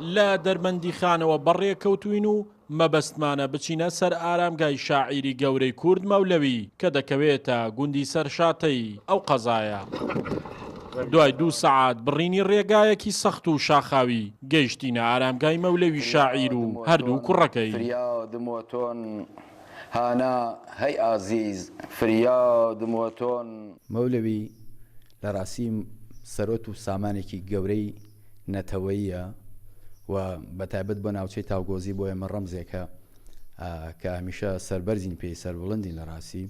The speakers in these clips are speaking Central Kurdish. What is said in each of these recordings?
لە دەربەندیخانەوە بەڕێکەوتووین و مەبەستمانە بچینە سەر ئارامگای شاعیری گەورەی کورد مەولەوی کە دەکەوێتە گوندی سەرشاتەی ئەو قەزایە. دوای دوو سەعات بڕینی ڕێگایەکی سەخت و شاخاوی گەیشتینە ئارامگای مەولەوی شاعیر و هەردوو کوڕەکەی. فریادم وە تۆن هانا هەی ئازیز فریادم وە تۆن. مەولەوی لە ڕاستی سەرۆت و سامانێکی گەورەی نەتەوەییە و بە تایبەت بۆ ناوچەی تاوگۆزی بۆ ئێمە ڕەمزێکە کە هەمیشە سەربەرزین پێی سەربڵندین لە ڕاستی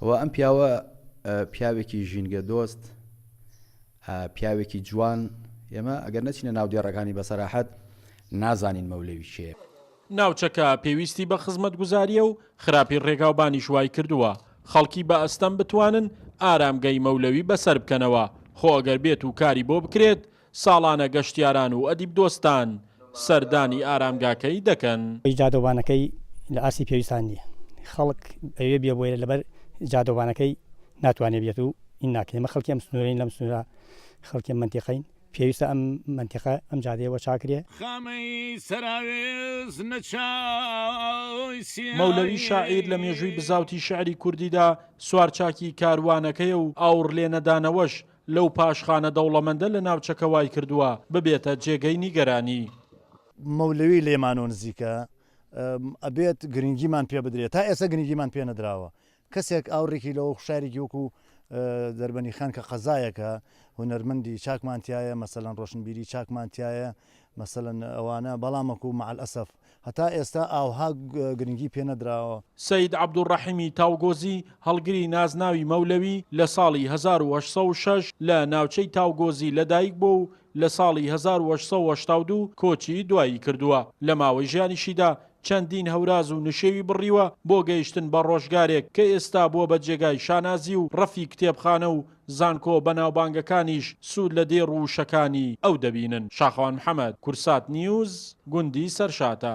و ئەم پیاوە پیاوێکی ژینگە دۆست پیاوێکی جوان ئێمە ئەگەر نەچینە ناو دێڕەکانی بە سەراحەت نازانین مەولەوی کێیە. ناوچەکە پێویستی بە خزمەتگوزارییە و خراپی ڕێگاوبانیش وایکردووە خەڵکی بە ئەستەم بتوانن ئارامگەی مەولەوی بەسەر بکەنەوە، خۆ ئەگەر بێت و کاری بۆ بکرێت ساڵانە گەشتیاران و ئەدیبدۆستان سەردانی ئارامگاکەی دەکەن. جادەوبانەکەی لە ئاستی پێویستان نییە، خەڵک ئەیەوێ بێ بۆیە لەبەر جادەوبانەکەی ناتوانێ بێت و ئین ناکرێ، ئێمە خەڵکی ئەم سنوورەین لەم سنوورە خەڵکی ئەم مەنتیقەین. پێویستە ئەم مەنتیقە ئەم جادەیە وەچاکرێ. خامەی سەراوێز نە چاوی سیایی. مەولەوی شاعیر لە مێژووی بزاوتی شیعری کوردیدا سوارچاکی کاروانەکەیە و ئاوڕلێنەدانەوەش لەو پاشخانە دەوڵەمەندە لە ناوچەکە وایکردووە ببێتە جێگەی نیگەرانی. مەولەوی لێمانەوە نزیکە ئەبێت گرنگیمان پێ بدرێت تا ئێستا گرنگیمان پێ نەدراوە کەسێک ئاوڕێکی لەوە شارێکی وەکو دەربەنیخان کە قەزایەکە هونەرمەندی چاکمان تایە مەسەلەن ڕۆشنبیری چاکمان تایە مەسەلەن ئەوانە بەڵامەکو مع الاسف هەتا ئێستا ئاوها گرنگی پێ نەدراوە. سەید عەبدولڕەحیمی تاوگۆزی هەڵگری نازناوی مەولەوی لە ساڵی 1806 لە ناوچەی تاوگۆزی لەدایک بووە و لە ساڵی 1882 کۆچی دوایی کردووە. لە ماوەی ژیانیشیدا چەندین هەوراز و نشێوی بڕیوە بۆ گەیشتن بە ڕۆژگارێک کە ئێستا بووە بە جێگای شانازی و ڕەفی کتێبخانە و زانکۆ بەناوبانگەکانیش سوود لە دێڕ و وشەکانی ئەو دەبینن. شاخەوان محەمەد، کورسات نیوز، گوندی سەرشاتە.